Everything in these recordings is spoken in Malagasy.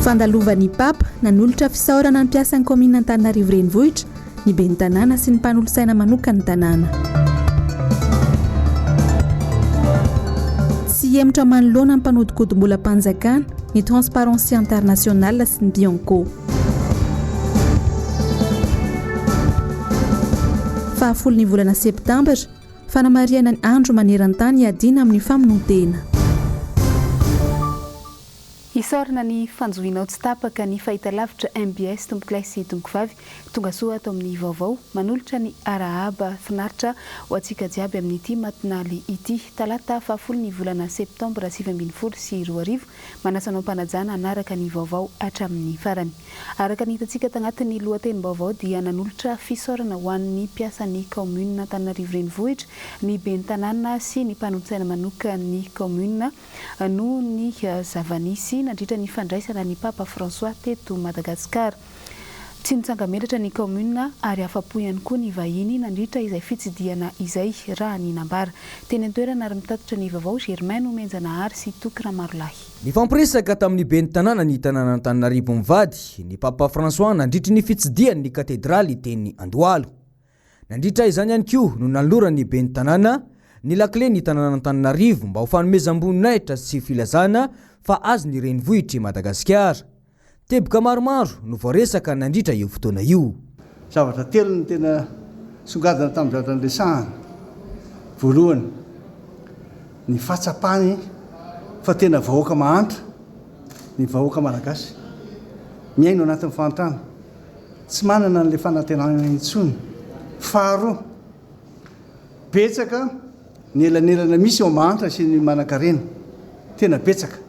Fandalovan'ny Papa, nanolotra fisaorana ny mpiasan'ny kaominina Antananarivo Renivohitra, ny ben'ny tanàna sy ny mpanolotsaina manokan'ny tanàna. Tsy hihemotra manoloana ny mpanodinkodim-bolam-panjakana ny Transparency International sy ny Bianco. Fahafolon'ny volana septambra, fanamarihana ny andro maneran-tany hiadiana amin'ny famonoan-tena. Isaorana ny fanjohianao tsy tapaka ny fahitalavitra mbs tompokolahy sy tompokovavy tongasoa ato amin'ny vaovao manolotra ny arahaba finaritra ho antsika jiaby amin'ity matinaly ity talata fahafolo ny volana septambra 2019 manasa anao am-panajana hanaraka ny vaovao hatramin'ny farany araka ny hitantsika tagnatin'ny lohatenim-baovao dia nanolotra fisaorana ho an'ny mpiasan'ny kaominina Antananarivo Renivohitra ny ben'ny tanàna sy ny mpanolotsaina manokan'ny kaominina noho ny zava-nisy nandritra ny fandraisana ny Papa François teto Madagasikara. Tsy nitsanga-menatra ny kaominina ary afa-po ihany koa ny vahiny nandritra izay fitsidihana izay, raha ny nambara. Teny an-toerana ary mitatitra ny vaovao Germain Nomenjanahary sy Toky Ramarolahy. Nifampiresaka tamin'ny ben'ny tanàna ny tanàn'Antananarivo mivady, ny Papa François nandritry ny fitsidihany ny katedraly teny Andohalo. Nandritra izany ihany koa no nanoloran'ny ben'ny tanàna ny lakilen'ny tanànan'Antananarivo mba ho fanomezam-boninahitra sy filazana fa azy ny renivohitr'i Madagasikara. Teboka maromaro no voaresaka nandritra io fotoana io. Zavatra telo no tena songadina tamin'ny zavatra niresahana. Voalohany, ny fahatsapany fa tena vahoaka mahantra ny vahoaka malagasy, miaina ao anatin'ny fahantrana. Tsy manana an'ilay fanantenana intsony. Faharoa, betsaka ny elanelana misy eo mahantra sy ny manankarena. Tena betsaka.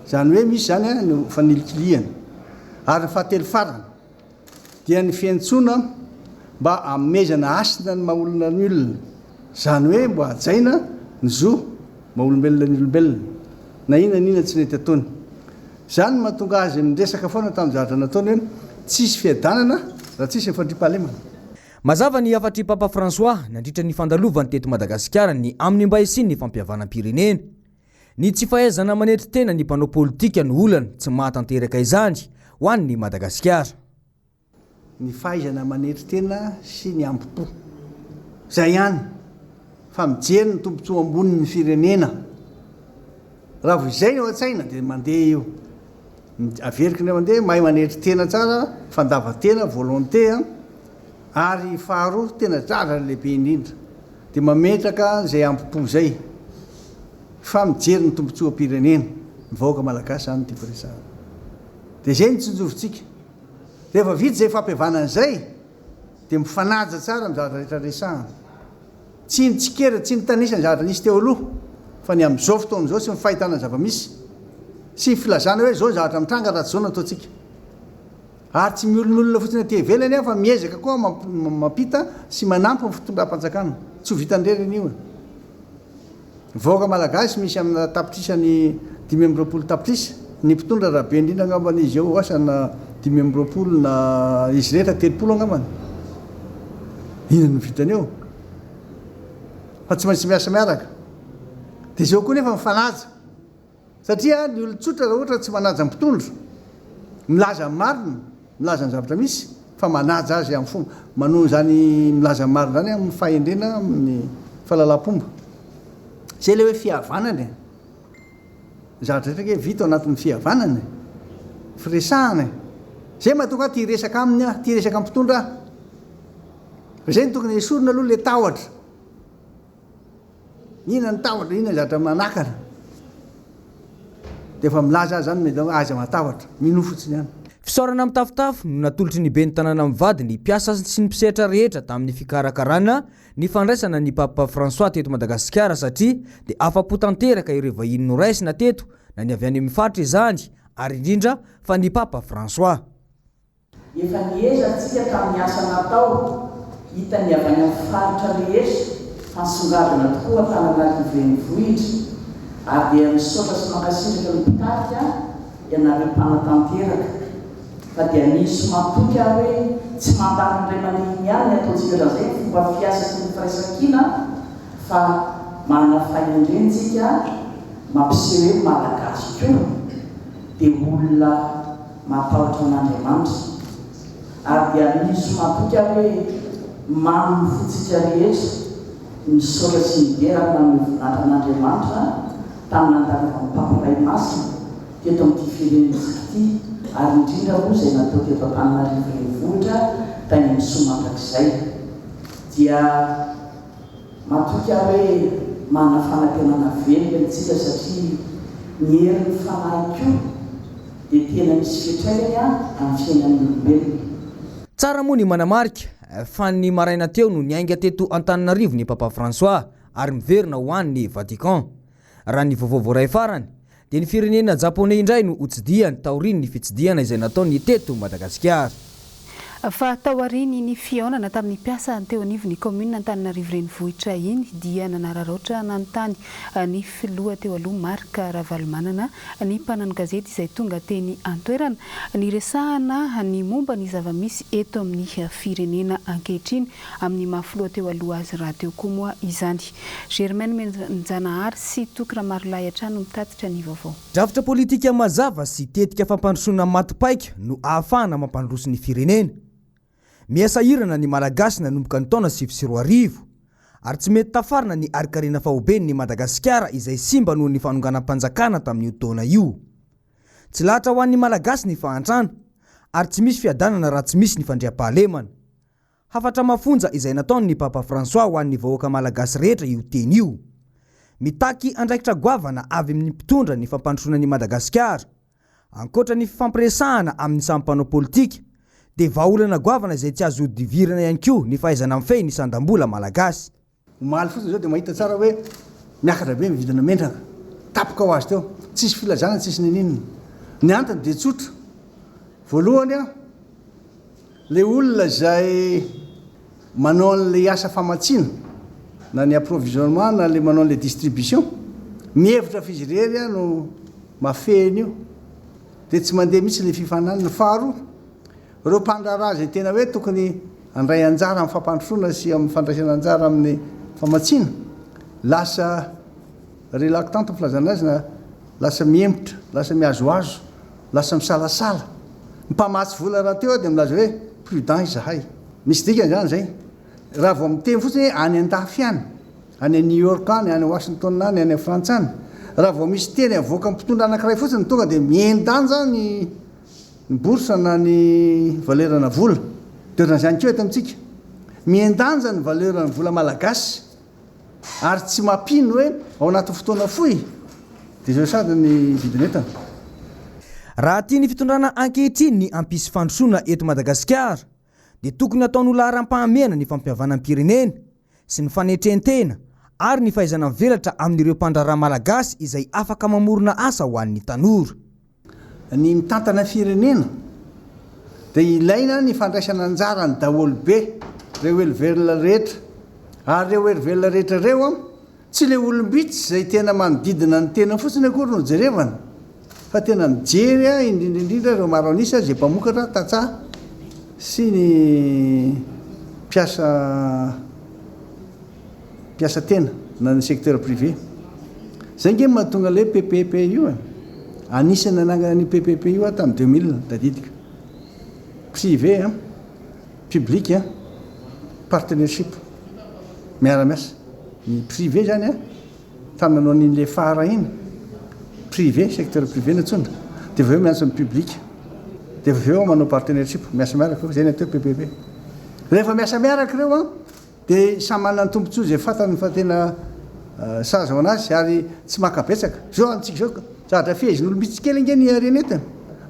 Izany hoe misy izany ny fanilikilihana. Ary ny fahatelo farany, dia ny fiantsoana mba hanomezana hasina ny maha olona ny olona. Izany hoe mba hajaina ny zo maha olombelona ny olombelona, na inona na inona tsy nety ataony. Izany no mahatonga azy miresaka foana tamin'ny zavatra nataony hoe tsisy fiadanana raha tsisy ny fandriampahalemana. Mazava ny hafatr'i Papa François nandritra ny fandalovany teto Madagasikara ny amin'ny mba hisian'ny fampihavanam-pirenena. Ny tsy fahaizana manetry tena ny mpanao politika no olana tsy mahatanteraka izany ho an'i Madagasikara. Ny fahaizana manetry tena sy ny hambom-po. Izay ihany, fa mijery ny tombontsoa ambonin'ny firenena. Raha vao izay no ao an-tsaina dia mandeha io. Averiko indray mandeha, mahay manetry tena tsara, fandavan-tena, volonté, ary faharoa, tena zatra lehibe indrindra, dia mametraka izay hambom-po izay, fa mijery ny tombontsoam-pirenena, ny vahoaka malagasy izany no tiako resahana. Dia izay no tsinjovintsika. Rehefa vita izay fampihavanana izay dia mifanaja tsara ny zavatra rehetra resahana. Tsy ny tsikera, tsy ny tanisa ny zavatra nisy teo aloha fa ny amin'izao fotoana izao sy ny fahitana ny zava-misy sy ny filazana hoe izao ny zavatra mitranga raha tsy izao no ataontsika. Ary tsy miolonolona fotsiny aty ivelany aho fa miezaka koa mampita sy manampy ny fitondram-panjakana. Tsy ho vitan'ny irery anie io e. Ny vahoaka malagasy misy amina tapitrisany 25 tapitrisa, ny mpitondra raha be indrindra angambany izy eo asa na 25 na izy rehetra 30 angambany. Inona no vitany eo? Fa tsy maintsy miasa miaraka. Dia izao koa nefa mifanaja. Satria ny olon-tsotra raha ohatra tsy manaja ny mpitondra, milaza ny marina, milaza ny zavatra misy, fa manaja azy amin'ny fomba, manohy izany milaza ny marina izany amin'ny fahendrena, amin'ny fahalalam-pomba. Izay ilay hoe fihavanana e. Ny zavatra rehetra ange vita ao anatin'ny fihavanana e. Firesahana e. Izay mahatonga ahy tia hiresaka aminy aho, tia hiresaka amin'ny mpitondra aho. Fa izay no tokony esorina aloha ilay tahotra. Inona ny tahotra, inona ny zavatra manakana? Dia efa milaza azy zany mety hoe aza matahotra, minoa fotsiny ihany. Fisaorana mitafotafo no natolotry ny ben'ny tanàna mivady ny mpiasa sy ny mpisehatra rehetra tamin'ny fikarakarana ny fandraisana ny Papa François teto Madagasikara satria dia afa-po tanteraka ireo vahiny noraisina teto na ny avy any amin'ny faritra izany ary indrindra fa ny Papa François. Efa niezaka tsika tamin'ny asa natao, hitan'ny avy any amin'ny faritra rehetra fa nisongadina tokoa Antananarivo Renivohitra ary dia misaotra sy mankasitraka ny mpitarika ianareo mpanatanteraka fa dia mino sy matoky aho hoe tsy mandany indray mandeha iny ihany ny ataontsika hatramin'izay ny fomba fiasa sy ny firaisankina fa manana fahendrena tsika mampiseho hoe Malagasy koa dia olona. matahotra an'Andriamanitra. Ary dia mino sy matoky aho hoe mamy ny fontsika rehetra misaotra sy midera ary manome voninahitra an'Andriamanitra tamin'ny nandalovan'ny Papa Ray Masina teto amin'ity firenentsika ity ary indrindra moa izay natao teto Antananarivo Renivohitra tany amin'ny soa mandrakizay. Dia matoky aho hoe manana fanantenana velona isika satria ny herin'ny Fanahy koa dia tena misy fiantraikany amin'ny fiainan'ny olombelona. Tsara moa ny manamarika fa ny maraina teo no niainga teto Antananarivo ny Papa François ary miverina ho any Vatican. Raha ny vaovao voaray farany dia ny firenena Japoney indray no hotsidihany taorian'ny fitsidihana izay nataony teto Madagasikara. Fa taorian'iny fihaonana tamin'ny mpiasa teo anivon'ny kaominina Antananarivo Renivohitra iny dia nanararaotra nanontany ny filoha teo aloha Marc Ravalomanana ny mpanano gazety izay tonga teny an-toerana niresahana ny momba ny zava-misy eto amin'ny firenena ankehitriny amin'ny maha filoha teo aloha azy rahateo koa moa izany. Germaine Nomenjanahary sy Toky Ramarolahy hatrany no mitatitra ny vaovao. Drafitra politika mazava sy tetika fampandrosoana maty paika no ahafahana mampandroso ny firenena. Miha sahirana ny Malagasy nanomboka ny taona 2009, ary tsy mety tafarina ny harinkarena faoben'ny Madagasikara izay simba noho ny fanonganam-panjakana tamin'io taona io. Tsy lahatra ho an'ny Malagasy ny fahantrana, ary tsy misy fiadanana raha tsy misy ny fandriampahalemana. Hafatra mafonja izay nataon'ny Papa François ho an'ny vahoaka Malagasy rehetra io teny io. Mitaky andraikitra goavana avy amin'ny mpitondra ny fampandrosoana an'i Madagasikara. Ankoatra ny fifampiresahana amin'ny samy mpanao politika, dia vahaolana goavana izay tsy azo ihodivirana ihany koa ny fahaizana mifehy ny sandam-bola malagasy. Omaly fotsiny izao dia mahita tsara hoe miakatra be ny vidina mendraka. Tapoka ho azy teo. Tsisy filazana, tsisy ninininona. Ny antony dia tsotra. Voalohany, ilay olona izay manao an'ilay asa famatsiana na ny approvisionnement na ilay manao an'ilay distribution, mihevitra fa izy irery no mahafehy an'io. Dia tsy mandeha mihitsy ilay fifaninanana. Faharoa, ireo mpandraharaha izay tena hoe tokony handray anjara amin'ny fampandrosoana sy amin'ny fandraisana anjara amin'ny famatsiana, lasa reluctant ny filazana azy na lasa mihemotra, lasa mihazohazo, lasa misalasala. Ny mpamatsy vola rahateo dia milaza hoe prudent izahay. Misy dikany izany izay. Raha vao miteny fotsiny hoe any an-dafy any, any New York any, any Washington any, any Frantsa any, raha vao misy teny avoakan'ny mpitondra anankiray fotsiny tonga dia mihen-danja ny ny bourse na ny valeur-na vola. Dia ohatran'izany koa eto amintsika. Mihen-danja ny valeur-n'ny vola malagasy ary tsy mampino hoe ao anatin'ny fotoana fohy dia izao sady ny vidin'entana. Raha tian'ny fitondrana ankehitriny ny hampisy fandrosoana eto Madagasikara dia tokony hataony ho laharam-pahamehana ny fampihavanam-pirenena sy ny fanetren-tena ary ny fahaizana mivelatra amin'ireo mpandraharaha malagasy izay afaka mamorona asa ho an'ny tanora. Ny mitantana firenena dia ilaina ny fandraisana anjara ny daholobe, ireo herivelona rehetra. Ary ireo herivelona rehetra ireo an, tsy ilay olom-bitsy izay tena manodidina ny tena fotsiny akory no jerevana, fa tena mijery an, indrindra indrindra ireo maro an'isa izay mpamokatra, tantsaha, sy ny mpiasa. Mpiasa tena na ny secteur privé. Zay nge mahatonga le PPP io e. Anisany nanangana an'io PPP io aho tamin'ny 2000, tadidiko. Privé an, public an, partnership. Miara-miasa. Ny privé zany an, tamin'ny nanao an'iny le phare iny, privé, secteur privé nantsoina, dia avy eo miantso ny public. Dia avy eo manao partnership, miasa miaraka eo, zay ny atao hoe PPP. Rehefa miasa miaraka ireo an, Dia samy manana ny tombontsoa izay fantany fa tena sahaza ho an'azy ary tsy maka betsaka. Izao amintsika izao, zavatra fehezin'olom-bitsy kely ange ny harena eto e.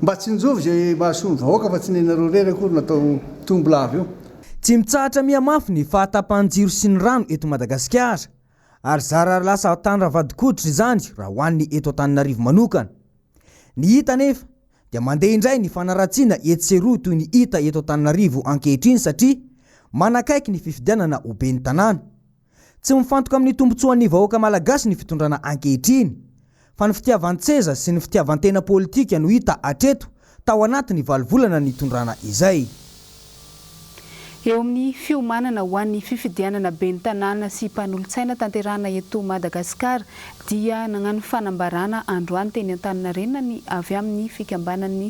Mba tsinjovy izay mahasoa ny vahoaka fa tsy ny anareo irery akory no atao tombola avy eo. Tsy mitsahatra mihamafy ny fahatapahan-jiro sy ny rano eto Madagasikara ary zara lasa tany ravadikoditra izany raha ho an'ny eto Antananarivo manokana. Ny hita anefa dia mandeha indray ny fanaratsiana etsy sy eroa toy ny hita eto Antananarivo ankehitriny satria manakaiky ny fifidianana ho ben'ny tanàna. Tsy mifantoka amin'ny tombontsoan'ny vahoaka malagasy ny fitondrana ankehitriny fa ny fitiavan-tseza sy ny fitiavan-tena politika no hita hatreto tao anatin'ny valo volana nitondrana izay. Eo amin'ny fiomanana ho an'ny fifidianana ben'ny tanàna sy mpanolotsaina tanterahana eto Madagasikara dia nagnano fanambarana androany teny Antaninarenina ny avy amin'ny fikambanan'ny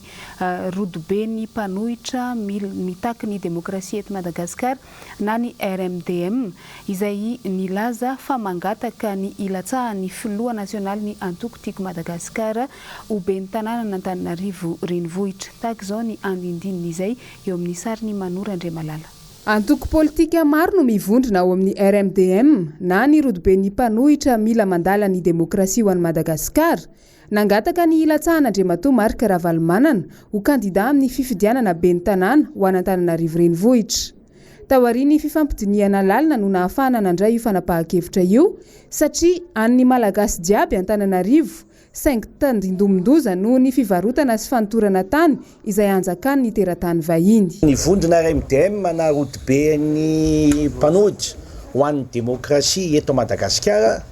rodoben'ny mpanohitra mitaky ny demokrasia eto Madagasikara na ny RMDM izay nilaza fa mangataka ny hilatsahan'ny filoha nasionalin'ny antoko Tiako Madagasikara ho ben'ny tanànan'Antananarivo Renivohitra. Tahaka izao ny andindinin'izay eo amin'ny sarin'i Manoro Andriamalala. Antoko politika maro no mivondrona ao amin'ny RMDM na ny rodoben'ny mpanohitra mila mandala ny demokrasia ho an'i Madagasikara. Nangataka ny hilatsahan'Andriamatoa Marc Ravalomanana ho kandida amin'ny fifidianana ben'ny tanàna ho an'Antananarivo Renivohitra. Taorian'ny fifampidinihana lalina no nahafahana nandray io fanapahan-kevitra io satria an'ny Malagasy jiaby Antananarivo saingy tandindomin-doza noho ny fivarotana sy fanotorana tany izay anjakan'ny teratany vahiny. Ny vondrona RMDM na Rodoben'ny mpanohitra ho an'ny demokrasia eto Madagasikara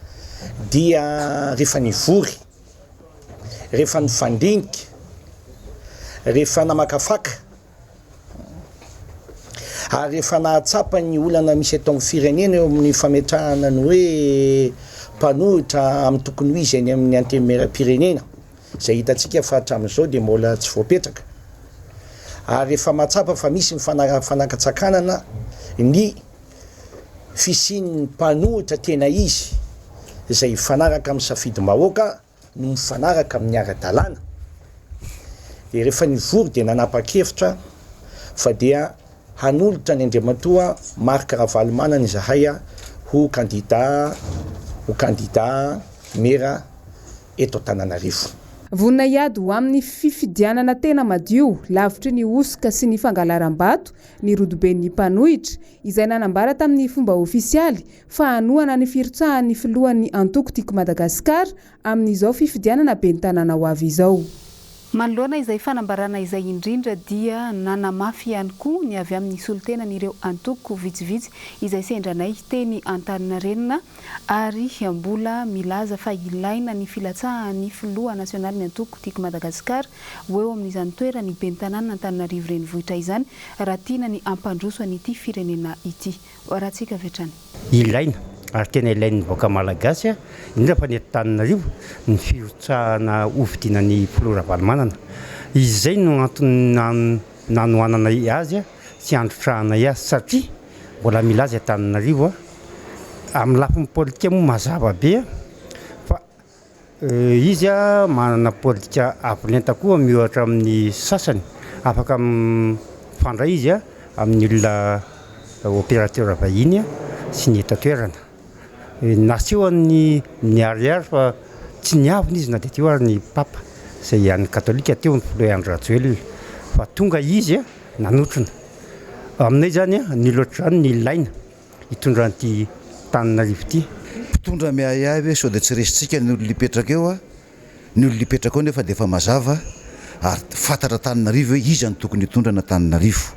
dia rehefa nivory, rehefa nifandinika, rehefa namakafaka Ary rehefa nahatsapa ny olana misy eto amin'ny firenena eo amin'ny fametrahana ny hoe mpanohitra amin'ny tokony ho izy eny amin'ny antenimierampirenena, izay hitantsika fa hatramin'izao dia mbola tsy voapetraka, ary rehefa mahatsapa fa misy ny fanakatsakanana ny fisian'ny mpanohitra tena izy izay hifanaraka amin'ny safidim-bahoaka, no mifanaraka amin'ny ara-dalàna, dia rehefa nivory dia nanapa-kevitra fa dia hanolotra an'i Andriamatoa Marc Ravalomanana izahay ho kandida ho kandida mera eto Antananarivo. Vonona hiady ho amin'ny fifidianana tena madio, lavitry ny hosoka sy ny fangalaram-bato ny rodoben'ny mpanohitra, izay nanambara tamin'ny fomba ofisialy fa hanohana ny firotsahan'ny filohan'ny antoko Tiako Madagasikara amin'izao fifidianana ben'ny tanàna ho avy izao. Manoloana izay fanambarana izay indrindra dia nanamafy ihany koa ny avy amin'ny solontenan'ireo antoko vitsivitsy izay sendra anay teny Antaninarenina ary mbola milaza fa ilaina ny filatsahan'ny filoha nasionalin'ny antoko Tiako Madagasikara ho eo amin'izany toeran'ny ben'ny tanànan'Antananarivo Renivohitra izany raha tiana ny hampandroso an'ity firenena ity. Hoarahantsika avy hatrany. Ilaina, ary tena ilain'ny vahoaka malagasy, indrindra fa ny eto Antananarivo, ny firotsahana hofidiana ny filoha Ravalomanana. Izay no antony nanohananay azy sy androtrahanay azy satria mbola mila azy Antananarivo. Amin'ny lafiny politika moa mazava be fa Izy manana politika avo lenta koa miohatra amin'ny sasany, afaka mifandray izy amin'ny olona opérateur vahiny sy ny eto an-toerana. Nasehony niharihary fa tsy niavona izy na dia teo ary ny Papa izay an'ny katolika teo ny filoha Andry Rajoelina fa tonga izy nanotrona. Aminay izany ny loatra izany no ilaina. hitondra an'ity Tananarivo ity. Mpitondra miahiahy hoe sao dia tsy resintsika ny olona hipetraka eo a! Ny olona hipetraka eo nefa dia efa mazava ary fantatra Antananarivo hoe iza no tokony hitondra an'Antananarivo.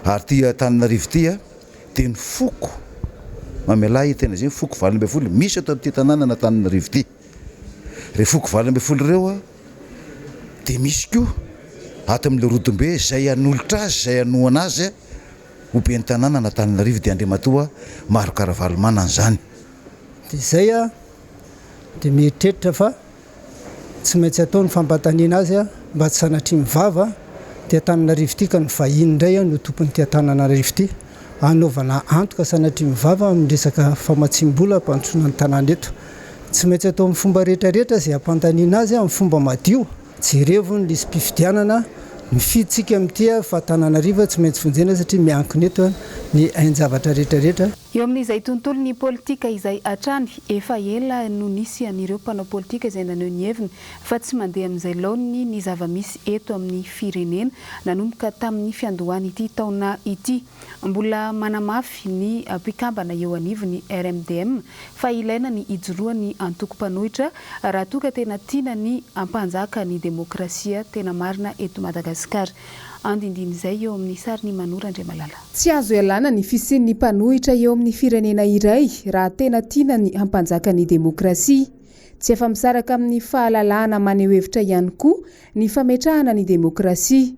Ary ity Antananarivo ity a, dia ny foko, mamelà ahy hiteny an'izay, ny foko 18 misy eto amin'ity tanànan'Antananarivo ity. Ireo foko 18 ireo a, dia misy koa ato amin'ilay rodombe izay hanolotra azy, izay hanohana azy Ho ben'ny tanànan'Antananarivo dia Andriamatoa Marc Ravalomanana izany. Dia izay aho dia mieritreritra fa tsy maintsy atao ny fampantaniana azy mba tsy sanatria ny vava ity Antananarivo ity ka ny vahiny indray no tompon'ity Antananarivo ity hanaovana antoka sanatria ny vava amin'ny resaka famatsiam-bola hampandrosoana ny tanàna eto. Tsy maintsy atao amin'ny fomba rehetra rehetra izay hampantaniana azy amin'ny fomba madio. Jerevo ny lisi-pifidianana, mifidy tsika amin'ity fa Antananarivo tsy maintsy vonjena satria miankina eto ny ain-javatra rehetra rehetra. Eo amin'izay tontolon'ny politika izay hatrany, efa ela no nisy an'ireo mpanao politika izay naneho ny heviny fa tsy mandeha amin'izay laoniny ny zava-misy eto amin'ny firenena nanomboka tamin'ny fiandohan'ity taona ity. Mbola manamafy ny mpikambana eo anivon'ny RMDM fa ilaina ny hijoroan'ny antoko mpanohitra raha toa ka tena tiana ny hampanjaka ny demokrasia tena marina eto Madagasikara. Andindin'izay eo amin'ny sarin'i Manoro Andriamalala. Tsy azo ialana ny fisian'ny mpanohitra eo amin'ny firenena iray raha tena tiana ny hampanjaka ny demokrasia. Tsy afa-misaraka amin'ny fahalalahana maneho hevitra ihany koa ny fametrahana ny demokrasia.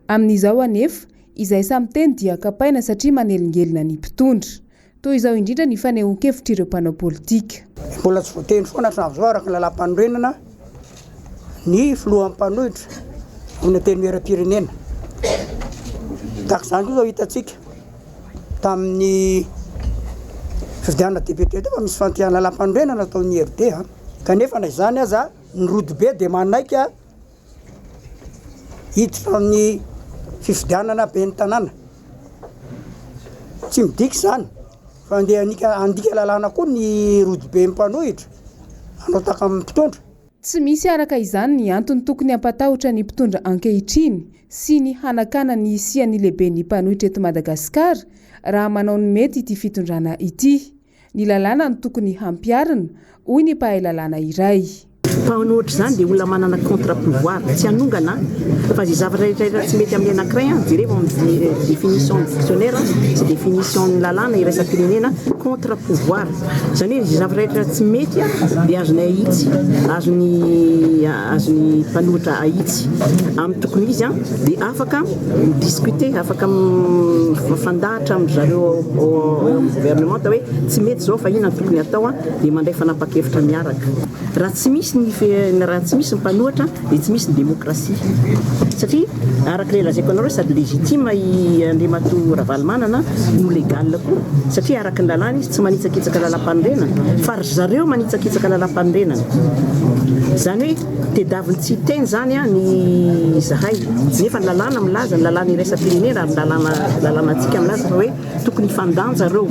Amin'izao anefa, Izay samy teny dia kapaina satria manelingelina ny mpitondra. Toy izao indrindra ny fanehoan-kevitr'ireo mpanao politika. Mbola tsy voatendry foana hatramin'izao araka ny lalàmpanorenana ny filoha mpanohitra amin'ny antenimierampirenena. Tahaka izany koa izao hitantsika tamin'ny fifidianana député teo fa misy fandikana lalàmpanorenana nataon'ny IRD kanefa na izany aza ny rodobe dia manaiky hiditra amin'ny fifidianana ben'ny tanàna. Tsy midika izany fa andeha hanika handika lalàna koa ny rodoben'ny mpanohitra hanao tahaka ny mpitondra. Tsy misy araka izany ny antony tokony hampatahotra ny mpitondra ankehitriny sy ny hanakana ny hisian'ny lehiben'ny mpanohitra eto Madagasikara raha manao ny mety ity fitondrana ity. Ny lalàna no tokony hampiharina, hoy ny mpahay lalàna iray. Mpanohitra izany dia olona manana contre pouvoir, tsy hanongana fa izay zavatra rehetra rehetra tsy mety amin'ny anankiray an, jerevo amin'ny définition ny dictionnaire sy définition ny lalàna iraisam-pirenena, contre pouvoir, izany hoe izay zavatra rehetra tsy mety an dia azonay ahitsy, azon'ny azon'ny mpanohitra ahitsy amin'ny tokony izy an dia afaka mi-discuter, afaka mifandahatra amin-dry zareo ao amin'ny gouvernement hoe tsy mety izao fa inona no tokony hatao dia mandray fanapahan-kevitra miaraka. Raha tsy misy ny raha tsy misy ny mpanohatra dia tsy misy ny demokrasia satria araka ilay lazaiko anareo sady légitime i Andriamatoa Ravalomanana no légal koa satria araka ny lalàna izy tsy manitsakitsaka lalàmpanorenana fa ry zareo manitsakitsaka lalàmpanorenana. Izany hoe Tedaviny tsy hiteny izany ny izahay nefa ny lalàna milaza, ny lalàna iraisam-pirenena ary ny lalàna lalànantsika milaza fa hoe tokony hifandanja ireo,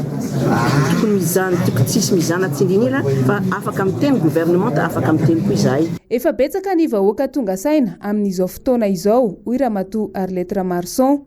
tokony mizana, tokony tsisy mizana tsindrin'ila fa afaka miteny gouvernementa, afaka miteny koa izahay. Efa betsaka ny vahoaka tonga saina amin'izao fotoana izao, hoy Ramatoa Arlette Ramaroson.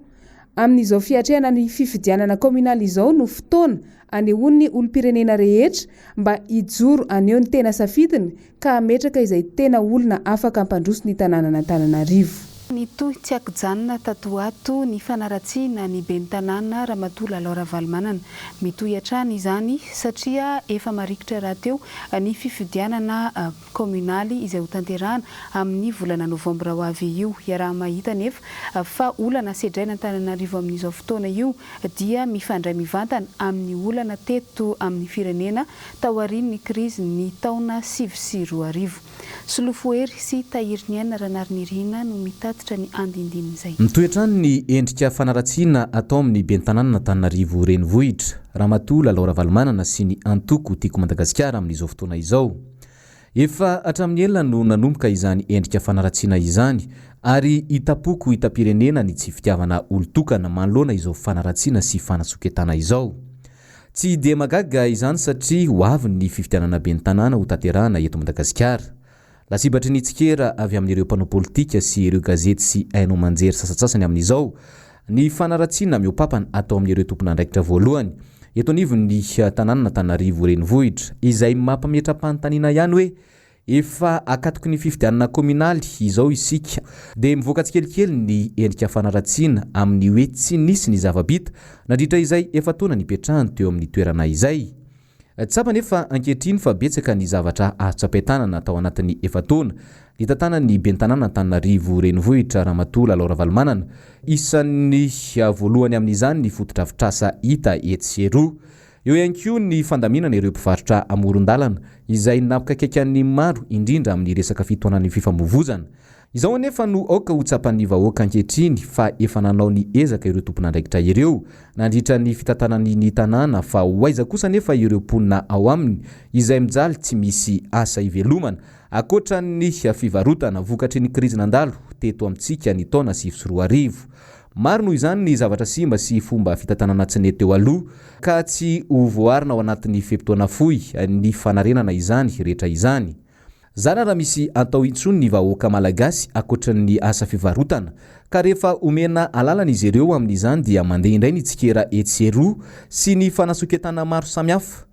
Amin'izao fiatrehana ny fifidianana kaominaly izao no fotoana anehoan'ny olom-pirenena rehetra mba hijoro haneho ny tena safidiny ka hametraka izay tena olona afaka hampandroso ny tanànan'Antananarivo. Nitohy tsy an-kijanona tato ho ato ny fanaratsiana ny ben'ny tanàna Ramatoa Lalao Ravalomanana. Mitohy hatrany izany satria efa marikitra rahateo ny fifidianana kaominaly izay hotanterahana amin'ny volana novambra ho avy io. Iaraha-mahita anefa fa olana sedrain'Antananarivo amin'izao fotoana io dia mifandray mivantana amin'ny olana teto amin'ny firenena taorian'ny krizin'ny taona 2009. Solofo Hery sy Tahiriniaina Ranarinirina no mitatitra ny andindinin'izay. Mitohy hatrany ny endrika fanaratsiana atao amin'ny ben'ny tanànan'Antananarivo Renivohitra, Ramatoa Lalao Ravalomanana sy ny antoko Tiako Madagasikara amin'izao fotoana izao. Efa hatramin'ny ela no nanomboka izany endrika fanaratsiana izany ary hitam-poko hitam-pirenena ny tsy fitiavana olon-tokana manoloana izao fanaratsiana sy fanasoketana izao. Tsy dia mahagaga izany satria ho avy ny fifidianana ben'ny tanàna ho tanterahana eto Madagasikara. Lasibatry ny tsikera avy amin'ireo mpanao politika sy ireo gazety sy haino aman-jery sasantsasany amin'izao ny fanaratsiana mihoa-papana atao amin'ireo tompon'andraikitra voalohany eto anivon'ny tanànan'Antananarivo Renivohitra izay mampametra-panontaniana ihany hoe efa akatoky ny fifidianana kaominaly izao isika dia mivoaka tsikelikely ny endrika fanaratsiana amin'ny hoe tsy nisy ny zava-bita nandritra izay efa-taona nipetrahany teo amin'ny toerana izay. Tsapa anefa ankehitriny fa betsaka ny zavatra azo tsapain-tanana tao anatin'ny efa-taona nitantanan'ny ben'ny tanàna Antananarivo Renivohitra Ramatoa Lalao Ravalomanana. Isan'ny voalohany amin'izany ny fotodrafitrasa hita etsy sy eroa. Eo ihany koa ny fandaminana ireo mpivarotra amoron-dalana izay nampikaikaika ny maro indrindra amin'ny resaka fitohanan'ny fifamoivozana. Izao anefa no aoka ho tsapan'ny vahoaka ankehitriny fa efa nanao ny ezaka ireo tompon'andraikitra ireo nandritra ny fitantanany ny tanàna fa ho aiza kosa anefa ireo mponina ao aminy izay mijaly tsy misy asa ivelomana ankoatra ny fivarotana vokatry ny krizy nandalo teto amintsika ny taona 2009. Maro noho izany ny zavatra simba sy fomba fitantanana tsy nety teo aloha ka tsy ho voaarina ao anatin'ny fe-potoana fohy ny fanarenana izany rehetra izany. Zara raha misy atao intsony ny vahoaka malagasy ankoatra ny asa fivarotana, ka rehefa omena alalana izy ireo amin'izany dia mandeha indray ny tsikera etsy sy eroa sy ny fanasoketana maro samihafa.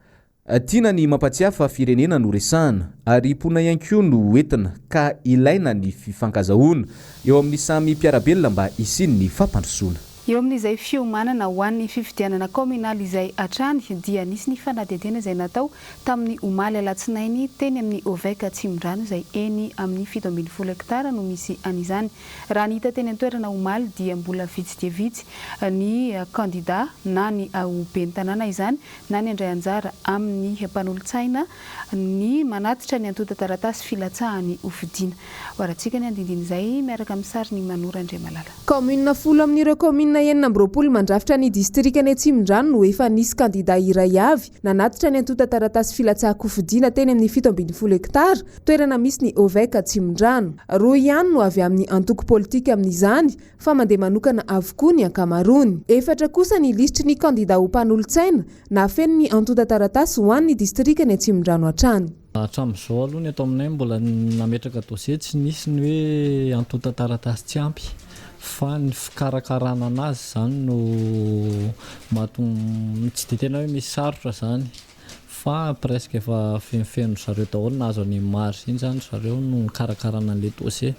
Tiana ny mampatsiahy fa firenena no resahana ary mponina ihany koa no hoentina ka ilaina ny fifankazahoana eo amin'ny samy mpiara-belona mba hisian'ny fampandrosoana. Eo amin'izay fiomanana ho an'ny fifidianana kaominaly izay hatrany dia nisy ny fanadihadiana izay natao tamin'ny omaly alatsinainy teny amin'ny OVEC Atsimondrano izay eny amin'ny 17 hektara no misy an'izany. Raha ny hita teny an-toerana omaly dia mbola vitsy dia vitsy ny kandida na ny ho ben'ny tanàna izany na ny handray anjara amin'ny mpanolotsaina ny manatitra ny antontan-taratasy filatsahany hofidiana. Hoarantsika ny andindin'izay miaraka amin'ny sarin'i Manoro Andriamalala. Kaominina folo amin'ireo kaominina 26 mandrafitra ny distrikan'i Atsimondrano no efa nisy kandida iray avy nanatitra ny antontan-taratasy filatsahan-kofidiana teny amin'ny 17 hektara, toerana misy ny OVEC Atsimondrano. Roa ihany no avy amin'ny antoko politika amin'izany fa mandeha manokana avokoa ny ankamaroany. Efatra kosa ny lisitry ny kandida ho mpanolotsaina nahafeno ny antontan-taratasy ho an'ny distrikan'i Atsimondrano hatrany. Hatramin'izao aloha ny eto aminay mbola nametraka dossier tsy nisy ny hoe antontan-taratasy tsy ampy fa ny fikarakarana anazy izany no mahatonga tsy dia tena hoe misy sarotra izany fa presque efa fenofeno ry zareo daholo nahazo an'iny marge iny izany ry zareo no nikarakarana an'ilay dossier.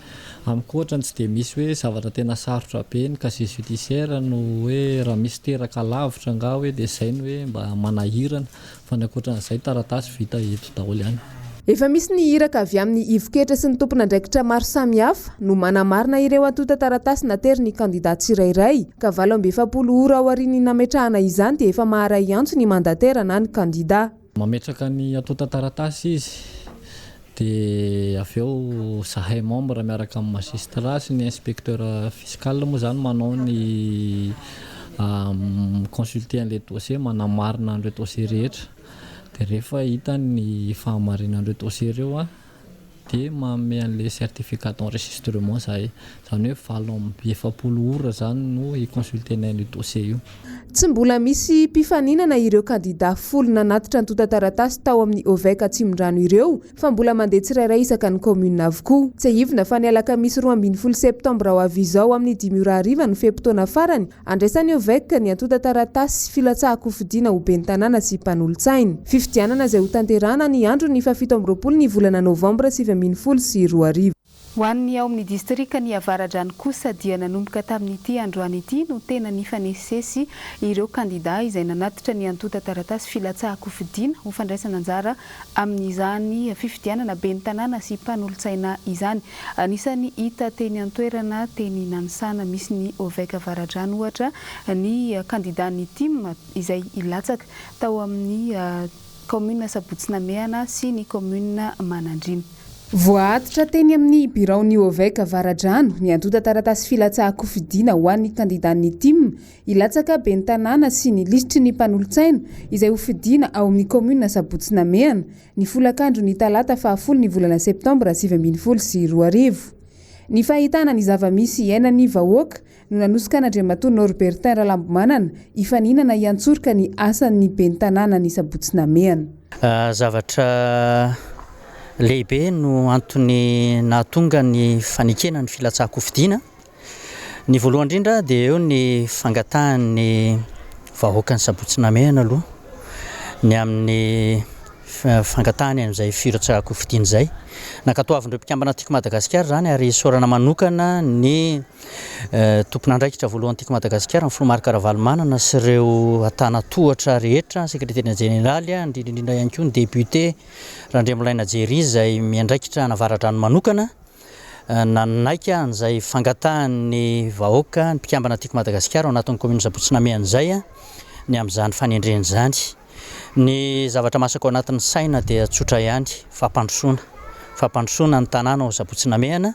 Amiko ohatrany tsy dia misy hoe zavatra tena sarotra be ny casier judiciaire no hoe raha misy teraka lavitra angaha hoe dia izay no hoe mba manahirana Fa ny ankoatran'izay taratasy vita eto daholo ihany. Efa misy ny iraka avy amin'ny ivon-ketra sy ny tompon'andraikitra maro samihafa no manamarina ireo antontan-taratasy naterin'ny kandida tsirairay, ka 48 ora aorian'ny nametrahana izany dia efa maharay antso ny mandataire na ny kandida. Mametraka ny antontan-taratasy izy Dia avy eo zahay membre miaraka amin'ny magistrat sy ny inspecteur fiscal moa izany manao ny mi-consulter an'ilay dossier, manamarina an'ireo dossier rehetra. Dia rehefa hita ny fahamarinan'ireo dossier ireo an, dia manome an'ilay certificat d'enregistrement zahay. Izany hoe 48 ora izany no hi-consulter-nay an'io dossier io. Tsy mbola misy mpifaninana ireo kandidà folo nanatitra antontan-taratasy tao amin'ny OVEC Atsimondrano ireo fa mbola mandeha tsirairay isaka ny kaominina avokoa. Tsiahivina fa ny alakamisy 12 septambra ho avy izao amin'ny dimy ora hariva no fe-potoana farany andraisan'ny OVEC ny antontan-taratasy filatsahan-kofidina ho ben'ny tanàna sy mpanolotsaina. Fifidianana izay hotanterahana ny andron'ny faha 27 ny volana novambra 2019. Ho an'ny ao amin'ny distrikan'i Avaradrano kosa dia nanomboka tamin'ity androany ity no tena nifanesisesy ireo kandida izay nanatitra ny antontan-taratasy filatsahan-kofidina ho fandraisana anjara amin'izany fifidianana ben'ny tanàna sy mpanolotsaina izany. Anisan'ny hita teny an-toerana teny Nanisana misy ny OVEC Avaradrano ohatra ny kandidan'ny tim izay hilatsaka tao amin'ny kaominina Sabotsy Namehana sy ny kaominina Manandriana. Voaatitra teny amin'ny biraon'ny OVEC Avaradrano ny antontan-taratasy filatsahan-kofidina ho an'ny kandidan'ny tim hilatsaka ben'ny tanàna sy ny lisitry ny mpanolotsaina izay hofidiana ao amin'ny kaominina Sabotsy Namehana ny folakandron'ny talata fahafolo ny volana septambra 2019. Ny fahitana ny zava-misy iainan'ny vahoaka no nanosika an'Andriamatoa Norbertin Ralambomanana hifaninana hiantsoroka ny asan'ny ben'ny tanànan'i Sabotsy Namehana. Zavatra lehibe no antony nahatonga ny fanekena ny filatsahan-kofidina. Ny voalohany indrindra dia eo ny fangatahan'ny vahoakan'i Sabotsy Namehana aloha ny amin'ny fangatahany an'izay firotsahan-kofidina izay. Nankatoavin'ireo mpikambana Tiako Madagasikara izany ary isaorana manokana ny Tompon'andraikitra voalohany Tiako Madagasikara, ny Filoha Marc Ravalomanana sy ireo antanatohatra rehetra, Sekretera Jeneraly, indrindra indrindra ihany koa ny Député Randriamolaina Jerry izay miandraikitra an'Avaradrano manokana, nanaiky an'izay fangatahan'ny vahoaka, ny mpikambana Tiako Madagasikara ao anatin'ny Kaominina Sabotsy Namehana izay ny amin'izany fanendrena izany. Ny zavatra masaka ao anatin'ny saina dia tsotra ihany, fampandrosoana. Fampandrosoana ny tanàna ao Sabotsy Namehana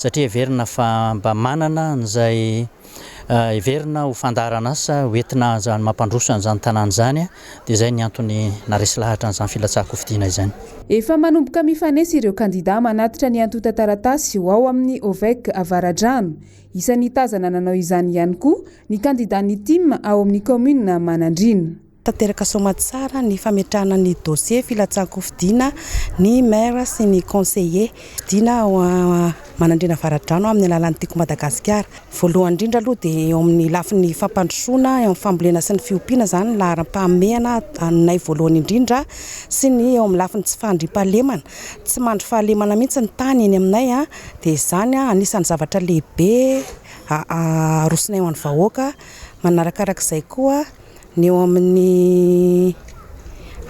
satria heverina fa mba manana an'izay heverina ho fandaharan'asa ho entina izany mampandroso an'izany tanàna izany dia izay ny antony naharesy lahatra an'izany filatsahan-kofidina izany. Efa manomboka mifanesy ireo kandidà manatitra ny antontan-taratasy ho ao amin'ny OVEC Avaradrano. Isan'ny tazana nanao izany ihany koa ny kandidàn'ny tim ao amin'ny kaominina Manandriana. Tanteraka soamatsara ny fametrahana ny dossier filatsahan-kofidina ny maire sy ny conseiller fidiana ao Manandriana Avaradrano amin'ny alalan'ny Tiako Madagasikara. Voalohany indrindra aloha dia eo amin'ny lafiny fampandrosoana eo amin'ny fambolena sy ny fiompiana izany ny laharam-pahamehana anay voalohany indrindra sy ny eo amin'ny lafiny tsy fahandriampahalemana. Tsy mandry fahalemana mihitsy ny tany eny aminay dia izany anisan'ny zavatra lehibe. arosonay ho an'ny vahoaka. Manarakarak'izay koa ny eo amin'ny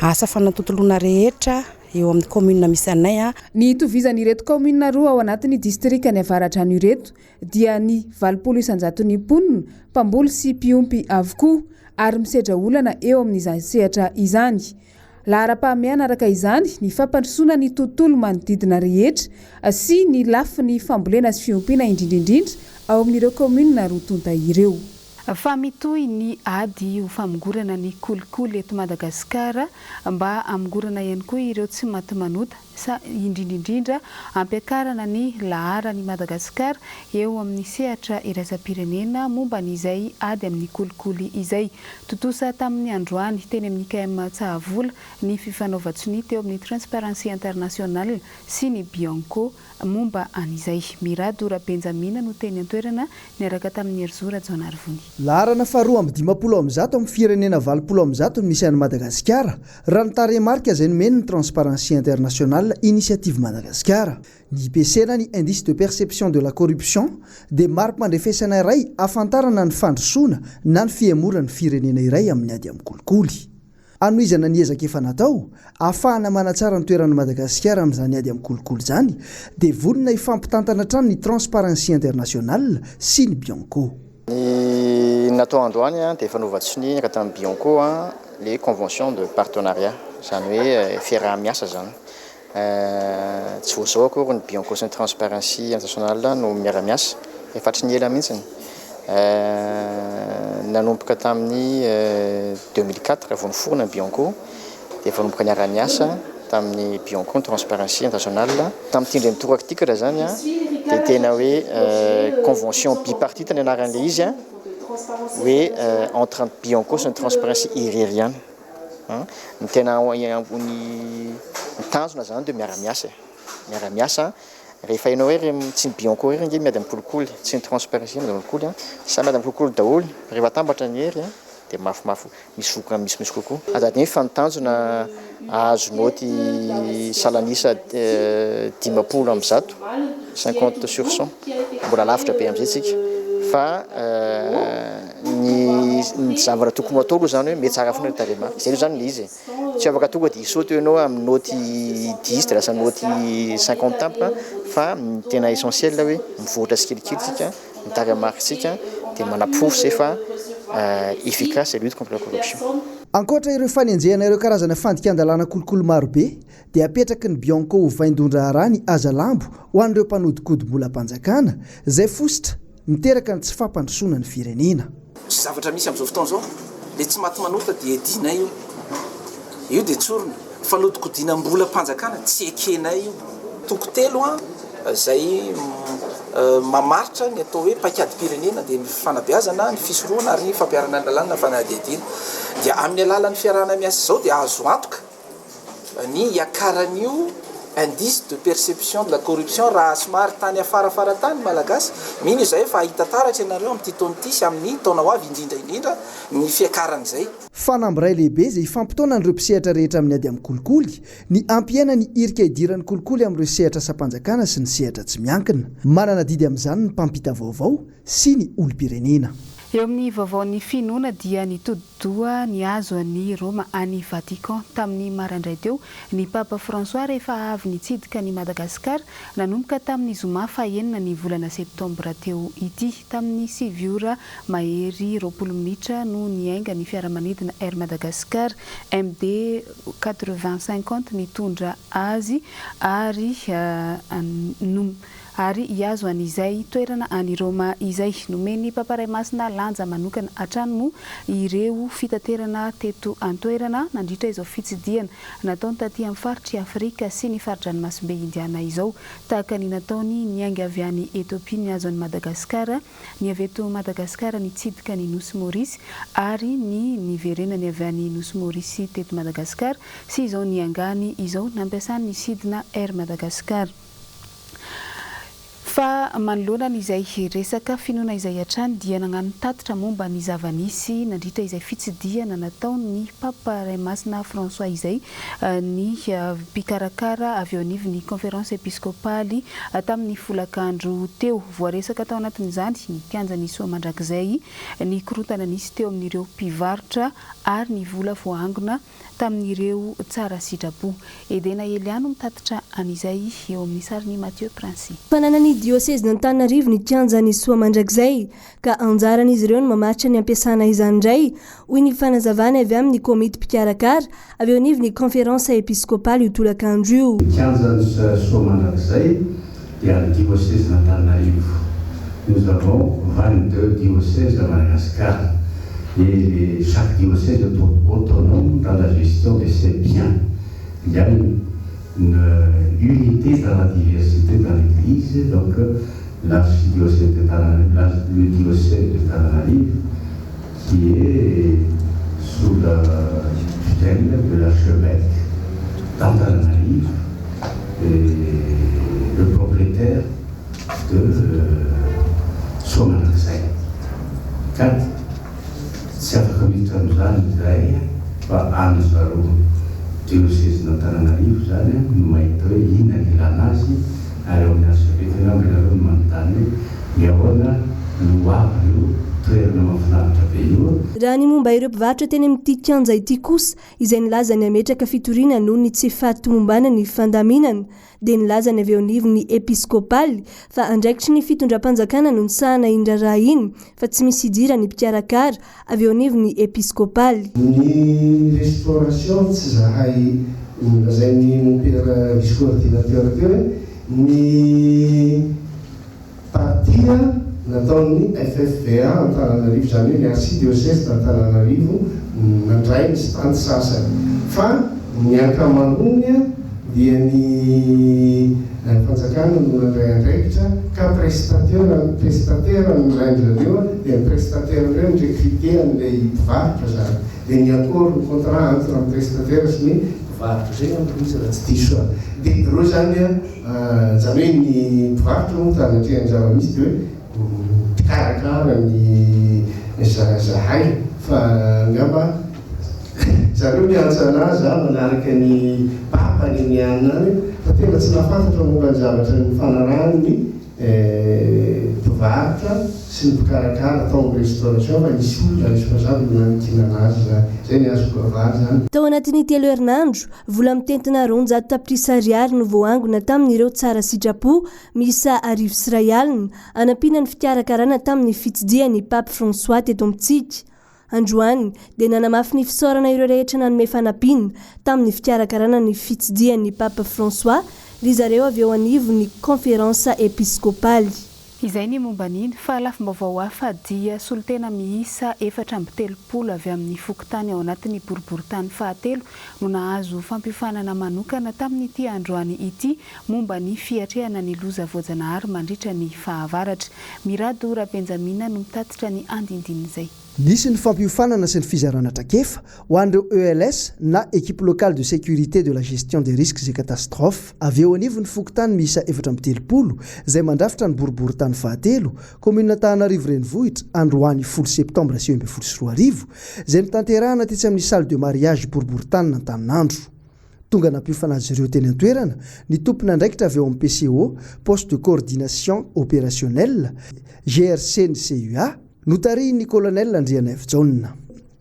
asa fanatontoloana rehetra eo amin'ny kaominina misy anay. Ny itovizan'ireto kaominina roa ao anatin'ny distrikan'i Avaradrano ireto dia ny 80 isan-jaton'ny mponina mpamboly sy mpiompy avokoa ary misedra olana eo amin'izany sehatra izany. Laharam-pahamehana araka izany ny fampandrosoana ny tontolo manodidina rehetra sy ny lafiny fambolena sy fiompiana indrindra indrindra ao amin'ireo kaominina roa tonta ireo. Fa mitohy ny ady ho famongorana ny kolikoly eto Madagasikara mba hamongorana ihany koa ireo tsy maty manota sa indrindra indrindra hampiakarana ny laharan'i Madagasikara eo amin'ny sehatra iraisam-pirenena momba an'izay ady amin'ny kolikoly izay. Tontosa tamin'ny androany teny amin'ny IKM Tsahavola ny fifanaovan-tsonia teo amin'ny Transparency International sy ny Bianco momba an'izay. Mirado Rabenjamina no teny an-toerana niaraka tamin'i Herizo Rajaonarivony. Laharana faharoa 152 amin'ny firenena 180 no misy an'i Madagasikara, raha ny tarehimarika izay nomen'ny Transparency International Initiative Madagascar. Ny IPC na ny Indice de Perception de la Corruption dia mari-pandrefesana iray ahafantarana ny fandrosoana na ny fihemoran'ny firenena iray amin'ny ady amin'ny kolikoly. Hanohizana ny ezaka efa natao, ahafahana manatsara ny toeran'i Madagasikara amin'izany ady amin'ny kolikoly izany, dia vonona hifampitantana hatrany ny Transparency International sy ny Bianco. Ny natao androany dia fanaovan-tsonia niaraka tamin'ny Bianco ilay convention de partenariat, izany hoe fiaraha-miasa izany. Tsy vao izao akory ny Bianco sy ny Transparency International no miara-miasa, efa hatry ny ela mihitsy. Nanomboka tamin'ny 2004 vao niforona ny Bianco dia efa nanomboka niara-niasa tamin'ny Bianco ny Transparency International. Tamin'ity indray mitoraka ity kira izany dia tena hoe convention bipartite ny anaran'ilay izy hoe entre ny Bianco sy ny Transparency irery ihany. Ny tena ny tanjona zany dia miara-miasa e, miara-miasa rehefa hainao hoe ry tsy ny Bianco irery ange miady amin'ny kolikoly, tsy ny Transparency miady amin'ny kolikoly an, samy miady amin'ny kolikoly daholo, rehefa atambatra ny hery an dia mafimafy misy vokany misimisy kokoa. Aza adino fa ny tanjona hahazo naoty salan'isa 150, 50 sur 100, mbola lavitra be amin'izay tsika fa Ny ny zavatra tokony ho atao aloha izany hoe mihatsara foana ny tarehimarika. Izay aloha izany ilay izy e. Tsy afaka tonga dia hisaoty ianao amin'ny naoty dix dia lasa naoty cinquante tampoka fa ny tena essentiel hoe mivoatra tsikelikely isika, ny tarehimarikitsika dia manaporofo izay fa efficace la lutte contre la corruption. Ankoatra ireo fanenjehana ireo karazana fandikan-dalàna kolikoly marobe dia apetraky ny Bianco ho vaindohan-draharaha ny hazalambo ho an'ireo mpanodinkodim-bolam-panjakana izay fositra Miteraka ny tsy fampandrosoana ny firenena. Ny zavatra misy amin'izao fotoana izao, ilay tsy maty manota dia edinay io. Io dia tsorina. Fanodikodinam-bolam-panjakana, tsy ekenay io. Toko telo izay mamaritra ny atao hoe paikadim-pirenena dia ny fanabeazana, ny fisorohana ary ny fampiharana ny lalàna na fanadihadiana. Dia amin'ny alalan'ny fiarahana miasa izao dia azo antoka. ny hiakaran'io indice de perception de la corruption raha somary tany afarafara tany ny Malagasy, mino izahay fa hahita taratra ianareo amin'ity taona ity sy amin'ny taona ho avy indrindra indrindra ny fiakaran'izay. Fanamby iray lehibe izay ifampitaonan'ireo mpisehatra rehetra amin'ny ady amin'ny kolikoly ny hampihena ny hirika idiran'ny kolikoly amin'ireo sehatra asam-panjakana sy ny sehatra tsy miankina. Manana adidy amin'izany ny mpampita vaovao sy ny olom-pirenena. Eo amin'ny vaovaon'ny finoana dia nitodi-doha nihazo an'i Roma any Vatican tamin'ny maraindray teo ny Papa François rehefa avy nitsidika an'i Madagasikara nanomboka tamin'ny zoma fahenina ny volana septambra teo ity. Tamin'ny sivy ora mahery 20 minitra no niainga ny fiaramanidina Air Madagascar MD quatre-vingt cinquante nitondra azy ary no ary hihazo an'izay toerana any Roma izay. Nomen'ny Papa Ray Masina lanja manokana hatrany moa ireo fitaterana teto an-toerana nandritra izao fitsidihana nataony taty amin'ny faritr'i Afrika sy ny fari-dranomasimbe Indiana izao, tahaka ny nataony niainga avy any Ethiopia nihazo an'i Madagasikara, ny avy eto Madagasikara nitsidika ny Nosy Maorisy ary ny niverenany avy any Nosy Maorisy teto Madagasikara sy izao niangany izao nampiasany ny sidina Air Madagascar. Fa manoloana an' izay resaka finoana izay hatrany dia nagnano tatitra momba ny zava-nisy nandritra izay fitsidihana nataon' ny Papa Ray Masina François izay ny mpikarakara avy eo anivon' ny Konferansa Episkopaly tamin' ny folakandro teo. Voaresaka tao anatin' izany ny kianjan' i Soamandrakizay, ny korontana nisy teo amin' ireo mpivarotra ary ny vola voaangona tamin'ireo tsara sitrapo. Edena Elia no mitatitra an'izay eo amin'ny sarin'i Mathieu Princy. Fananan'ny diosezin'Antananarivo ny kianjan'i Soamandrakizay ka anjaran'izy ireo ny mamaritra ny hampiasana izany indray, hoy ny fanazavana avy amin'ny komity mpikarakara avy eo anivon'ny Konferansa Episkopaly io tolakandro io. Ny kianjan'i Soamandrakizay dia an'ny diosezin'Antananarivo. Nous avons 22 diocèses à Madagascar et les chaque diocèse est autonome dans la gestion de ses biens. Il y a une unité dans la diversité dans l'Eglise donc l'archidiocèse de Tananarive, le diocèse de Tananarive qui est sous la tutelle de l'archevêque d'Antananarivo et le propriétaire de Soamandrakizay ka tsy afaka miditra amin'izany izahay fa any zareo diosezin'Antananarivo izany no mahita hoe inona ny ilana azy ary ao amin'ny archevêque angamba ianareo no manontany hoe ny ahoana no ho avin'io toerana mahafinaritra be io. Raha ny momba ireo mpivarotra teny amin'ity kianja ity kosa, izay nilaza ny hametraka fitoriana noho ny tsy fahatomombanan'ny fandaminana, dia nilaza ny avy eo anivon'ny Episkopaly fa andraikitry ny fitondram-panjakana no nisahana iny raharaha iny fa tsy misy idiran'ny mpikarakara avy eo anivon'ny Episkopaly. Ny restauration tsy zahay nolazain'i mompera vice coordinateur teo hoe ny partie nataon'ny FFVA Antananarivo izany hoe ny archidiocèse d'Antananarivo nandray ny stand sasany fa ny ankamaroany dia ny fanjakana no nandray andraikitra ka prestateur prestataire no nalain-dry zareo dia ny prestataire indray mi-recruter an'ilay mpivarotra izany dia ny accord ny contrat entre ny prestataire sy ny mpivarotra izay angamba no izy raha tsy diso aho dia ireo izany izany hoe ny mpivarotra moa tany anatrehan'ny zava-misy dia hoe mpikarakara ny zahay fa angamba Zareo miantso anah za manaraka ny papa any ny anona any fa tena tsy nahafantatra momba ny zavatra nifanarahany ny mpivarotra sy ny mpikarakara tao amin'ny restauration fa nisy olona responsable nanodinana azy zany. Zay ny azoko avaly zany. Tao anatin'ny telo herinandro, vola mitentina 200 tapitrisa ariary no voaangona tamin'ireo tsara sitrapo miisa 1100 hanampiana ny fikarakarana tamin'ny fitsidihan'ny Pape François teto amintsika. Androany, dia nanamafy ny fisaorana ireo rehetra nanome fanampiana tamin'ny fikarakarana ny fitsidihan'ny Pape François ry zareo avy eo anivon'ny Konferansa Episkopaly. Izay ny momba an'iny, fa lafim-baovao hafa dia solontena miisa 34 avy amin'ny fokontany ao anatin'ny boriborintany fahatelo no nahazo fampiofanana manokana tamin'ity androany ity momba ny fiatrehana ny loza voajanahary mandritra ny fahavaratra. Mirado Rabenjamina no mitatitra ny andindinin'izay. Nisy ny fampiofanana sy ny fizarana traikefa ho an'ireo ELS na Equipe Locale de Sécurité de la Gestion des Risques et Catastrophes avy eo anivon'ny fokontany miisa 34 izay mandrafitra ny boriborintany fahatelo, kaominina Antananarivo Renivohitra, androany folo septambra 2019, izay notanterahana tetsy amin'ny Salle de Mariage boriborintanin'Antaninandro. Tonga nampiofana azy ireo teny an-toerana ny tompon'andraikitra avy ao amin'ny PCO, Poste de Coordination Opérationnelle, GRC ny CUA, notarihin'ny Colonel Andrianaivojaona.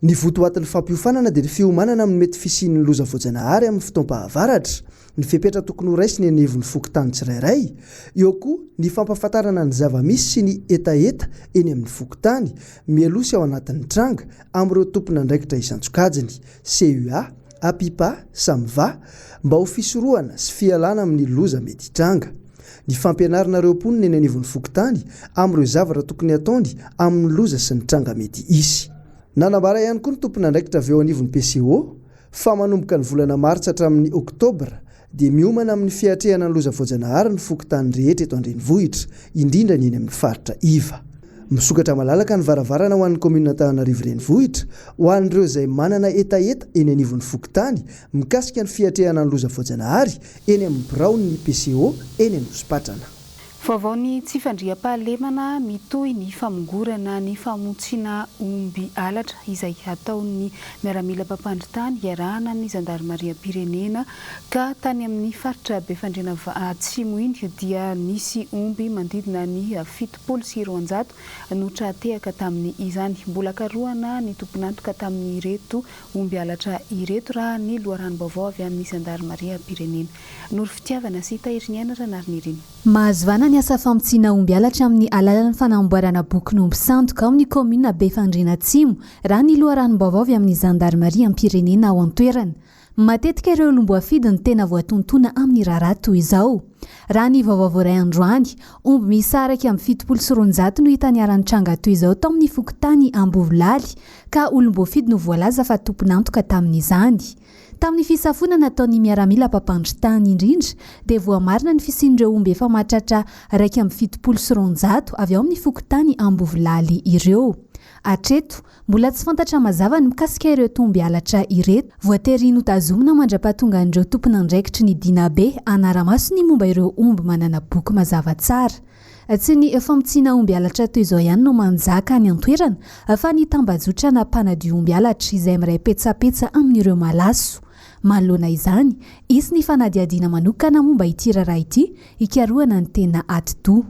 Ny votoatin'ny fampiofanana dia ny fiomanana amin'ny mety fisian'ny loza voajanahary amin'ny fotoam-pahavaratra, ny fepetra tokony horaisina eny anivon'ny fokontany tsirairay, eo koa ny fampahafantarana ny zava-misy sy ny hetaheta eny amin'ny fokontany, mialoha sy ao anatin'ny tranga, amin'ireo tompon'andraikitra isan-tsokajiny, CUA. Apipa, Samva, mba ho fisorohana sy fialana amin'ny loza mety hitranga. Ny fampianarana ireo mponina eny anivon'ny fokontany amin'ireo zavatra tokony hataony amin'ny loza sy ny tranga mety hisy. Nanambara ihany koa ny tompon'andraikitra avy eo anivon'ny PCO fa manomboka ny volana martsa hatramin'ny oktobra dia miomana amin'ny fiatrehana ny loza voajanahary ny fokontany rehetra eto an-drenivohitra, indrindra ny eny amin'ny faritra iva. Misokatra malalaka ny varavarana ho an'ny kaominina Antananarivo Renivohitra, ho an'ireo izay manana hetaheta eny anivon'ny fokontany mikasika ny fiatrehana ny loza voajanahary eny amin'ny biraon'ny PCO eny Anosipatrana. Vaovao ny tsy fandriampahalemana, mitohy ny famongorana ny famotsiana omby halatra izay ataon'ny miaramila mpampandry tany iarahana amin'ny zandarimariam-pirenena ka tany amin'ny faritra Befandriana Atsimo iny dia nisy omby manodidina ny 270 no tra-tehaka tamin'izany. Mbola karohana ny tompon'antoka tamin'ireto omby halatra ireto raha ny loharanom-baovao avy amin'ny zandarimariam-pirenena. Noro Fitiavana sy Tahiriniaina Ranarinirina. Mahazo vahana ny asa famotsiana omby halatra amin'ny alalan'ny fanamboarana bokin'omby sandoka ao amin'ny kaominina Befandriana Atsimo, raha ny loharanom-baovao avy amin'ny zandarimariam-pirenena ao an-toerana. Matetika ireo olom-boafidy no tena voatontona amin'ny raharaha toy izao. Raha ny vaovao voaray androany, omby miisa 271 no hita niharan'ny tranga toy izao tao amin'ny fokontany Ambovolaly, ka olom-boafidy no voalaza fa tompon'antoka tamin'izany. Tamin'ny fisafoana nataon'ny miaramila mpampandry tany indrindra dia voamarina ny fisian'ireo omby efa mahatratra 271 avy ao amin'ny fokontany Ambovilaly ireo. Hatreto, mbola tsy fantatra mazava ny mikasika ireto omby halatra ireto. Voatery notazomina mandra-pahatongan'ireo tompon'andraikitry ny Dinabe hanara-maso ny momba ireo omby manana boky mazava tsara. Tsy ny famotsiana omby halatra toy izao ihany no manjaka any an-toerana fa ny tambajotrana mpanadio omby halatra izay miray petsapetsa amin'ireo malaso. Manoloana izany, hisy ny fanadihadiana manokana momba ity raharaha ity hikarohana ny tena atidoha.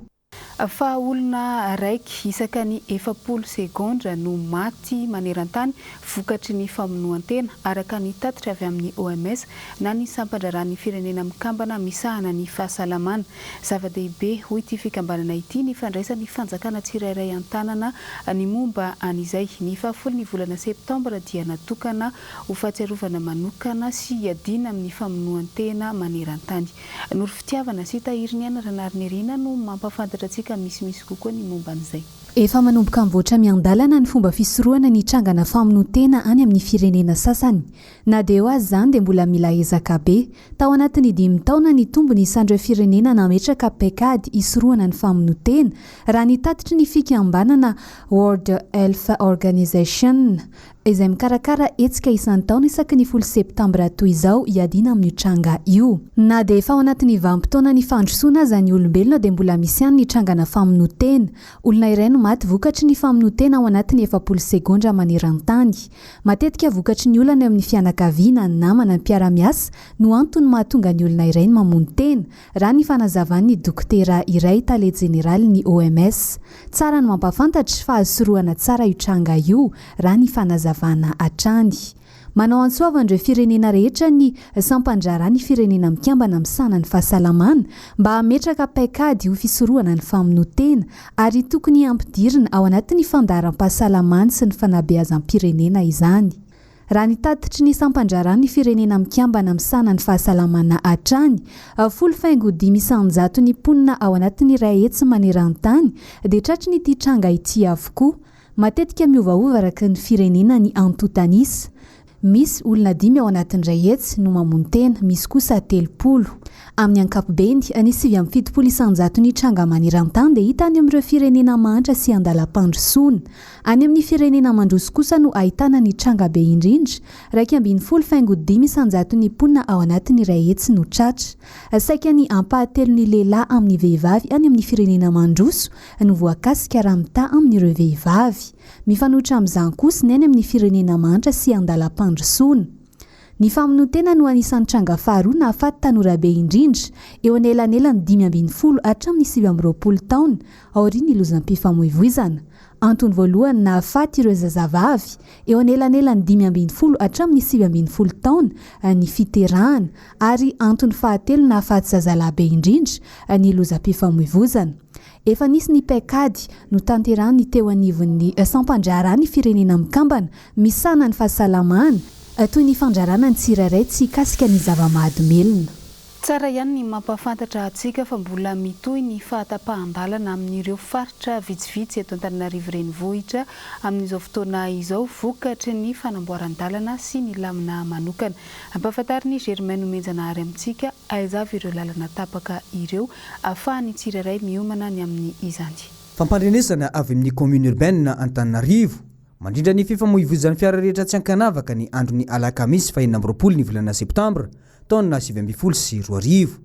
Fa olona araiky isaka ny 40 segondra no maty maneran-tany vokatry ny famonoan-tena, araka ny tatitra avy amin'ny OMS na ny sampan-draharahan'ny Firenena Mikambana misahana ny fahasalamana. Zava-dehibe, hoy ity fikambanana ity, ny fandraisan'ny fanjakana tsirairay an-tanana ny momba an'izay. Ny fahafolon'ny volana septambra dia natokana ho fahatsiarovana manokana sy hiadiana amin'ny famonoan-tena maneran-tany. Noro Fitiavana sy Tahiriniaina Ranarinirina no mampahafantatra antsika misimisy kokoa ny momba an'izay. Efa manomboka mivoatra miandalana ny fomba fisorohana ny trangana famonoan-tena any amin'ny firenena sasany. Na dia eo aza izany dia mbola mila ezaka be. Tao anatin'ny dimy taona nitombo ny isan'ireo firenena nametraka paikady hisorohana ny famonoan-tena, raha ny tatitry ny fikambanana World Health Organization, izay mikarakara hetsika isan-taona isaky ny folo septambra toy izao hiadiana amin'io tranga io. Na dia efa ao anatin'ny vanim-potoanan'ny fandrosoana aza ny olombelona dia mbola misy ihany ny trangana famonoan-tena. Olona iray no maty vokatry ny famonoan-tena ao anatin'ny 40 segondra maneran-tany. Matetika vokatry ny olana eo amin'ny fianakaviana, ny namana, ny mpiara-miasa no antony mahatonga ny olona iray ny mamono tena, raha ny fanazavan'ny dokotera iray tale jeneralin'ny OMS. Tsara ny mampahafantatra fa azo sorohana tsara io tranga io, raha ny fanazavana hatrany. Manao antso avo an'ireo firenena rehetra ny sampan-draharaha ny Firenena Mikambana misahana ny fahasalamana mba hametraka paikady ho fisorohana ny famonoan-tena ary tokony hampidirina ao anatin'ny fandaharam-pahasalamany sy ny fanabeazam-pirenena izany. Raha ny tatitry ny sampan-draharaha ny Firenena Mikambana misahana ny fahasalamana hatrany, 10.5% ny mponina ao anatin'ny 100 maneran-tany dia tratry ny ity tranga ity avokoa. Matetika miovaova araka ny firenena ny antontan'isa. Misy olona dimy ao anatin'ny 100 no mamono tena, misy kosa 30. Amin'ny ankapobeny, ny 79 isan-jaton'ny tranga maneran-tany dia hita any amin'ireo firenena mahantra sy andalam-pandrosoana. Any amin'ny firenena mandroso kosa no ahitana ny tranga be indrindra, 11.5 isan-jaton'ny mponina ao anatin'ny 100 no tratra. Saika ny ampahatelon'ny lehilahy amin'ny vehivavy any amin'ny firenena mandroso no voakasika raha mitaha amin'ireo vehivavy. Mifanohitra amin'izany kosa ny any amin'ny firenena mahantra sy andalam-pandrosoana. Ny famonoan-tena no anisan'ny tranga faharoa nahafaty tanora be indrindra, eo anelanelan'ny 15 hatramin'ny 29 taona, aorian'ny lozam-pifamoivoizana. Antony voalohany nahafaty ireo zazavavy, eo anelanelan'ny 15 hatramin'ny 19 taona, ny fiterahana, ary antony fahatelo nahafaty zazalahy be indrindra ny lozam-pifamoivozana. Efa nisy ny paikady notanterahin'ny teo anivon'ny sampan-draharaha ny Firenena Mikambana misahana ny fahasalamana, toy ny fandrarana ny tsirairay tsy hikasika ny zava-mahadomelina. Tsara ihany ny mampahafantatra antsika fa mbola mitohy ny fahatapahan-dalana amin'ireo faritra vitsivitsy eto Antananarivo Renivohitra amin'izao fotoana izao vokatry ny fanamboaran-dalana sy ny lamina manokana. Ampahafantarin'i Germain Nomenjanahary amintsika aiza avy ireo lalana tapaka ireo ahafahan'ny tsirairay miomana ny amin'izany. Fampandrenesana avy amin'ny Commune Urbaine Antananarivo, mandrindra ny fifamoivoizan'ny fiara rehetra tsy ankanavaka ny andron'ny alakamisy fahenina amby roapolo ny volana septambra taona 2019.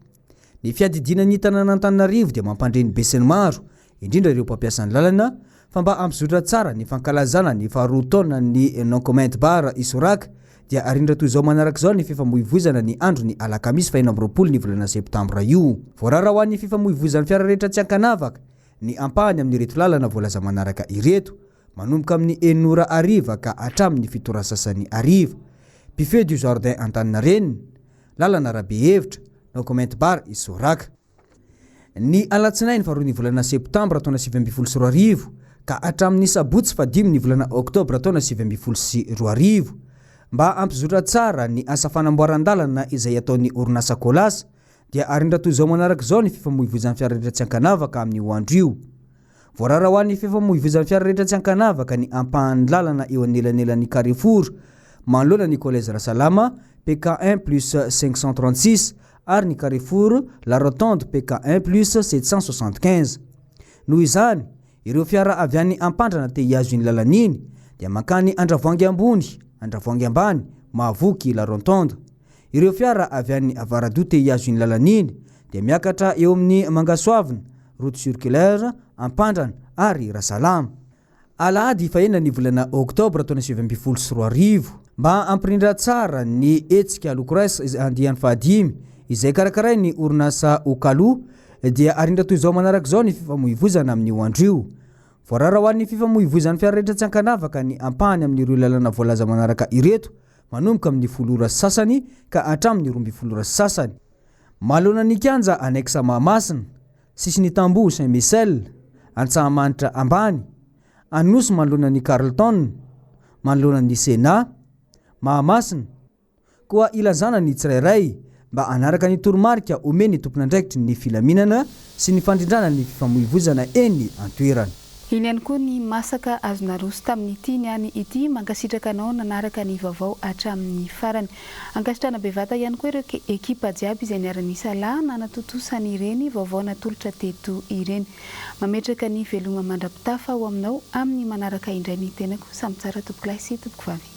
Ny fiadidiana ny tanàn'Antananarivo dia mampandre ny besinimaro, indrindra ireo mpampiasa ny lalana, fa mba hampizotra tsara ny fankalazana ny faharoa taonan'ny Non Comment Bar Isoraka dia arindra toy izao manaraka izao ny fifamoivoizana ny andron'ny alakamisy faha 26 ny volana septambra io. Voarara ho an'ny fifamoivoizan'ny fiara rehetra tsy ankanavaka ny ampahany amin'ireto lalana voalaza manaraka ireto, manomboka amin'ny enina ora hariva ka hatramin'ny fito ora sasany hariva. Buffet du Jardin Antaninarenina, lalana Rabehevitra, Non Comment Bar Isoraka. Ny alatsinainy faharoa ny volana septambra taona 2019 ka hatramin'ny sabotsy fahadimy ny volana oktobra taona 2019. Mba hampizotra tsara ny asa fanamboaran-dalana izay ataon'ny orinasa Colas dia arindra toy izao manaraka izao ny fifamoivoizan'ny fiara rehetra tsy ankanavaka amin'io andro io. Voarara ho an'ny fifamoivoizan'ny fiara rehetra tsy ankanavaka ny ampahan'ny lalana eo anelanelan'ny Carrefour manoloana ny Collège Rasalama, PK 1 plus 536, ary ny Carrefour La Rotonde PK 1 plus 775. Noho izany, ireo fiara avy any Ampandrana te hihazo iny lalana iny dia mankany Andravoahangy ambony, Andravoahangy ambany, Mahavoky, La Rotonde. Ireo fiara avy any Avaradoha te hihazo iny lalana iny dia miakatra eo amin'ny Mangasoavina, route circulaire, Ampandrana ary Rasalama. Alahady fahenina ny volana oktobra taona 2019. Mba hampirindra tsara ny hetsika Locres andiany fahadimy izay karakarain'ny orinasa Okalou dia arindra toy izao manaraka izao ny fifamoivoizana amin'io andro io. Voarara ho an'ny fifamoivoizan'ny fiara rehetra tsy ankanavaka ny ampahany amin'ireo lalana voalaza manaraka ireto manomboka amin'ny folo ora sy sasany ka hatramin'ny 12 ora sy sasany. Manoloana ny kianja Annexe Mahamasina, sisin'ny tamboho Saint Michel, Antsahamanitra ambany, Anosy manoloana ny Carlton, manoloana ny Sénat, Mahamasina. Koa ilazana ny tsirairay mba hanaraka ny toromarika omen'ny tompon'andraikitry ny filaminana sy ny fandrindrana ny fifamoivoizana eny an-toerana. Iny ihany koa ny masaka azo naroso tamin'ity niany ity. Mankasitraka anao nanaraka ny vaovao hatramin'ny farany. Ankasitrahana bevata ihany koa ireo ekipa jiaby izay niara-nisalahy nanatontosa an'ireny vaovao natolotra teto ireny. Mametraka ny veloma mandra-pitafa ho aminao amin'ny manaraka indray ny tenako. Samy tsara tompokolahy sy tompokovavy.